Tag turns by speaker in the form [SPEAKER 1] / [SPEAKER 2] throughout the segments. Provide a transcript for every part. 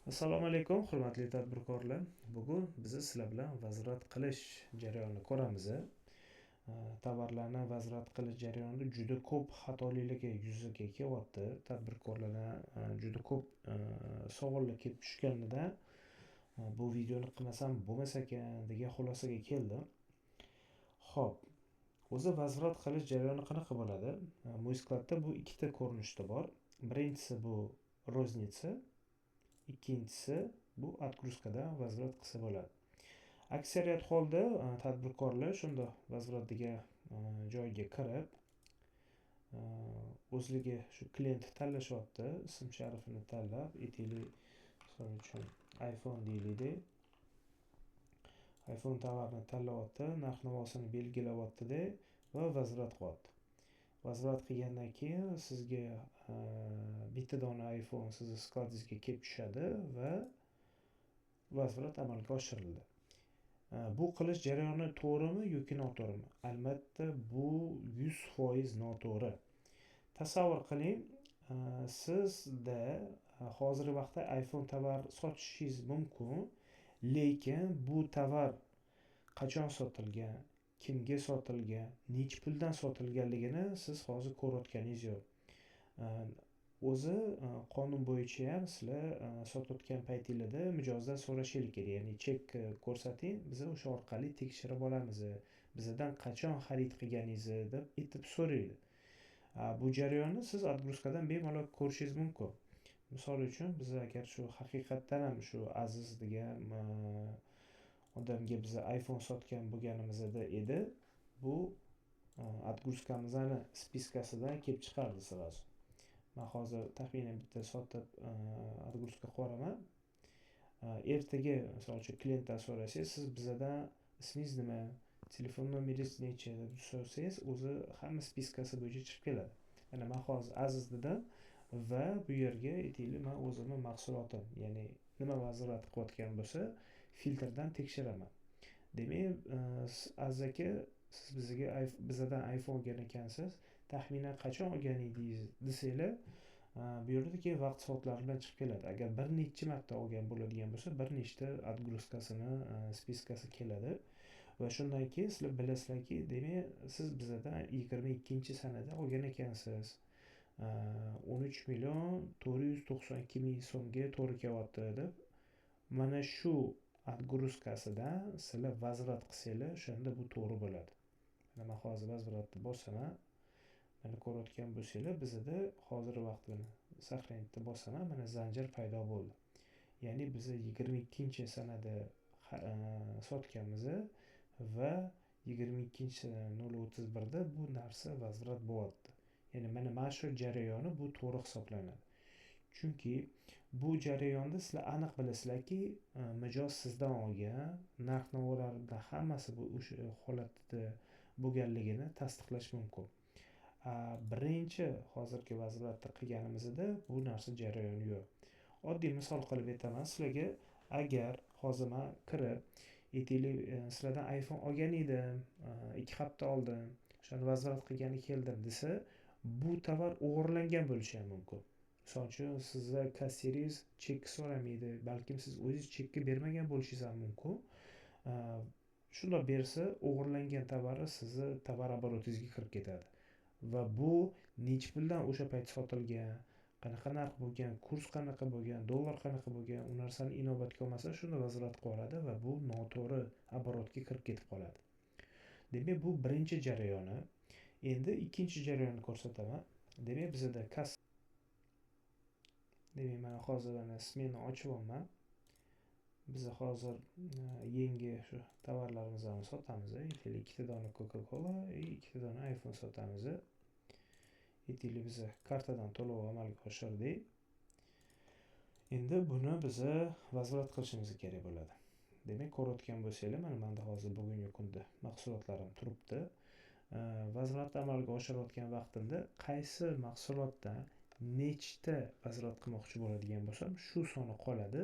[SPEAKER 1] Assalomu alaykum, hurmatli tadbirkorlar. Bugun biz sizlar bilan возврат qilish jarayonini ko'ramiz. Tovarlarni возврат qilish jarayonida juda ko'p xatoliklar yuzaga kelyapti. Tadbirkorlardan juda ko'p savollar kelib tushganida bu videoni qilmasam bo'lmas ekan degan xulosaga keldim. Xo'p, o'zi возврат qilish jarayoni qanaqa bo'ladi? Мой склад da bu ikkita ko'rinishda bor. Birinchisi bu розница, ikkinchisi bu отгрузка dan возврат qilsa bo'ladi. Aksariyat holda tadbirkorlar shunda возврат degan joyga kirib, o'zligi shu klient tanlashyapti, ism sharifini tanlab, aytaylik, misol uchun, iPhone deylikda, iPhone tovarini tanlayapti, narx navosini belgilayaptida va возврат qilyapti. Возврат qilgandan keyin sizga bitta dona iPhone sizni склад ingizga kelib tushadi va возврат amalga oshirildi. Bu qilish jarayoni to'g'rimi yoki noto'g'rimi? Albatta, bu 100% noto'g'ri. Tasavvur qiling, sizda hozirgi vaqtda iPhone tovar sotishingiz mumkin, lekin bu tovar qachon sotilgan, kimga sotilgan, nechi puldan sotilganligini siz hozir ko'rayotganingiz yo'q. O'zi qonun bo'yicha ham sizlar sotayotgan paytinglarda mijozdan so'rashingiz kerak, ya'ni chek ko'rsating, biz o'sha orqali tekshirib olamiz, bizdan qachon xarid qilganingizni deb aytib so'raydi. Bu jarayonni siz отгрузка dan bemalol ko'rishingiz mumkin. Misol uchun, biz agar shu haqiqatdan ham shu Aziz degan odamga biz iPhone sotgan bo'lganimizda edi, bu отгрузка mizni списка sidan kelib chiqardi сразу. Man hozir taxminan bitta sotib, отгрузка qilib yuboraman. Ertaga, misol uchun, klientdan so'rasangiz, siz bizadan ismingiz nima, telefon nomeringiz necha deb so'rasangiz, o'zi hamma списка si bo'yicha chiqib keladi. Mana, man hozir Aziz dedim va bu yerga, aytaylik, man o'zimni mahsulotim, ya'ni nima возврат qilayotgan bo'lsa, filtrdan tekshiraman. Demak, Aziz aka, siz bizga bizadan iPhone olgan ekansiz, taxminan qachon olgan edingiz desanglar, bu yerda keyin vaqt soatlari bilan chiqib keladi. Agar bir necha marta olgan bo'ladigan bo'lsa, bir nechta отгрузка sini списка si keladi va shundan keyin sizlar bilasizlarki, demak, siz bizadan 22-sanada olgan ekansiz, 13 492 000 so'mga to'g'ri kelyapti deb, mana shu отгрузка sidan sizlar возврат qilsanglar, o'shanda bu to'g'ri bo'ladi. Mana, man hozir возврат ni bosaman. Mana, ko'rayotgan bo'lsanglar, bizada hozirgi vaqtda сохранить ni bosaman, mana, zanjir paydo bo'ldi, ya'ni biza 22-sanada sotganmiz va 22.031da bu narsa возврат bo'lyapti. Ya'ni mana shu jarayoni bu to'g'ri hisoblanadi, chunki bu jarayonda sizlar aniq bilasizlarki, mijoz sizdan olgan, narx navolar bilan hammasi bu o'sha holatda bo'lganligini tasdiqlash mumkin. Birinchi hozirgi возврат ni qilganimizda bu narsa jarayoni yo'q. Oddiy misol qilib aytaman sizlarga: agar hozir man kirib, aytaylik, sizlardan iPhone olgan edim 2 hafta oldin, o'shani возврат qilgani keldim desa, bu tovar o'g'irlangan bo'lishi ham mumkin. Misol uchun, sizni kassiringiz chek so'ramaydi, balkim siz o'zingiz chekka bermagan bo'lishingiz ham mumkin. Shundoq bersa, o'g'irlangan tovari sizni tovar оборот ingizga kirib ketadi va bu nechi puldan o'sha payt sotilgan, qanaqa narx bo'lgan, kurs qanaqa bo'lgan, dollar qanaqa bo'lgan, u narsani inobatga olmasa, shunda возврат qilib yuboradi va bu noto'g'ri оборот ga kirib ketib qoladi. Demak, bu birinchi jarayoni. Endi ikkinchi jarayonni ko'rsataman. Demak, bizada kassa, demak, mana, hozir mana smena ochyapman. Biz hozir yangi shu tovarlarimizni sotamiz. Aytaylik, ikkita dona Coca Cola и ikkita dona iPhone sotamiz. Aytaylik, biz kartadan to'lov amalga oshirdik. Endi buni biza возврат qilishimiz kerak bo'ladi. Demak, ko'rayotgan bo'lsanglar, mana, manda hozir bugungi kunda mahsulotlarim turibdi. Возврат amalga oshirayotgan vaqtimda qaysi mahsulotdan nechta возврат qilmoqchi bo'ladigan bo'lsam, shu soni qoladi.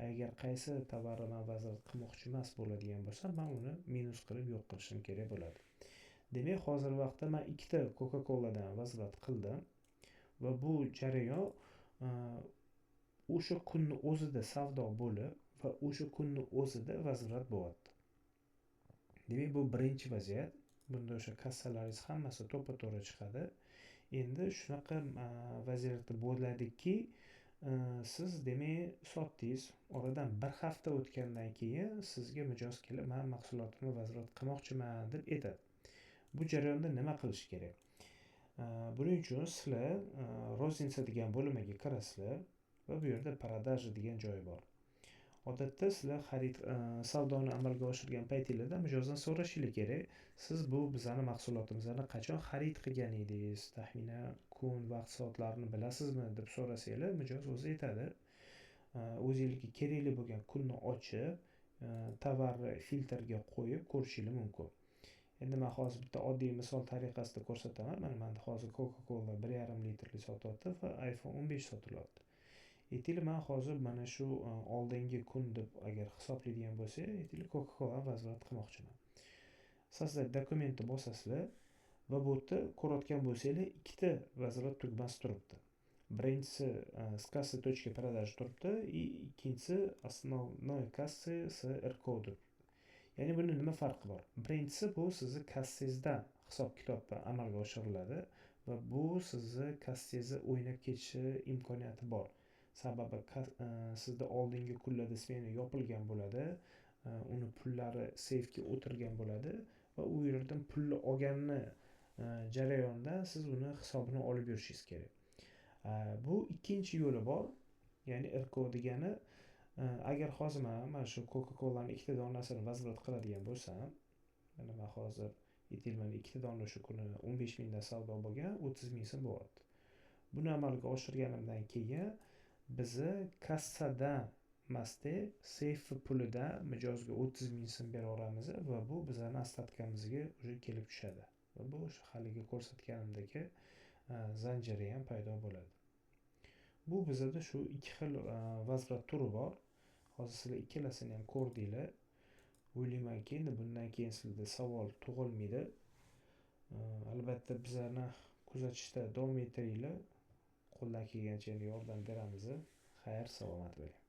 [SPEAKER 1] Agar qaysi tovarni man возврат qilmoqchi emas bo'ladigan bo'lsam, man uni minus qilib yo'q qilishim kerak bo'ladi. Demak, hozirgi vaqtda man ikkita Coca Coladan возврат qildim va bu jarayon O'sha kunni o'zida savdo bo'lib va o'sha kunni o'zida возврат bo'lyapti. Demak, bu birinchi vaziyat. Bunda o'sha kassalaringiz hammasi to'ppa to'g'ri chiqadi. Endi shunaqa vaziyatda bo'ladiki, siz, demak, sotdingiz, oradan bir hafta o'tgandan keyin sizga mijoz kelib, "Man mahsulotimni возврат qilmoqchiman", deb aytadi. Bu jarayonda nima qilish kerak? Buning uchun sizlar розница degan bo'limiga kirasizlar va bu yerda "Продажи" degan joyi bor. Odatda sizlar xarid, savdoni amalga oshirgan paytinglarda mijozdan so'rashinglar kerak: "Siz bu bizani mahsulotimizni qachon xarid qilgan edingiz, taxminan kun, vaqt, soatlarini bilasizmi?" deb so'rasanglar, mijoz o'zi aytadi. O'zinglarga kerakli bo'lgan kunni ochib, tovarni filtrga qo'yib ko'rishinglar mumkin. Endi man hozir bitta oddiy misol tariqasida ko'rsataman. Mana, manda hozir Coca Cola 1,5 litrli sotyapti va iPhone 15 sotilyapti. Aytaylik, man hozir mana shu oldingi kun deb agar hisoblaydigan bo'lsak, aytaylik, Coca Cola возврат qilmoqchiman. "Создать документ" ni bosasizlar va bu yerda ko'rayotgan bo'lsanglar, ikkita возврат tugmasi turibdi. Birinchisi "С кассы точки продажи" turibdi и ikkinchisi "Основной кассы с РКО" deb. Ya'ni buni nima farqi bor? Birinchisi, bu sizni kassangizdan hisob kitob amalga oshiriladi va bu sizni kassangizni o'ynab ketishi imkoniyati bor, sababi sizda oldingi kunlarda smena yopilgan bo'ladi, uni pullari seyfga o'tirgan bo'ladi va u yerdan pulni olganni jarayonida siz uni hisobini olib yurishingiz kerak. Bu ikkinchi yo'li bor, ya'ni РКО degani. Agar hozir man mana shu Coca Colani ikkita donasini возврат qiladigan bo'lsam, mana man hozir, aytaylik, mana ikkita dona shu kuni 15 mingdan savdo bo'lgan, 30 000 so'm bo'lyapti. Buni amalga oshirganimdan keyin bizni kassadan emasda, seyfi pulidan mijozga 30 000 so'm beraveramiz va bu bizani остатка mizga уже kelib tushadi va bu o'sha haligi ko'rsatganimdagi zanjiri ham paydo bo'ladi. Bu bizada shu ikki xil возврат turi bor. Hozir sizlar ikkalasini ham ko'rdinglar. O'ylaymanki, endi bundan keyin sizlarda savol tug'ilmaydi. Albatta, bizlarni kuzatishda davom ettiringlar, qo'ldan kelgancha endi yordam beramiz. Xayr, salomat bo'ling.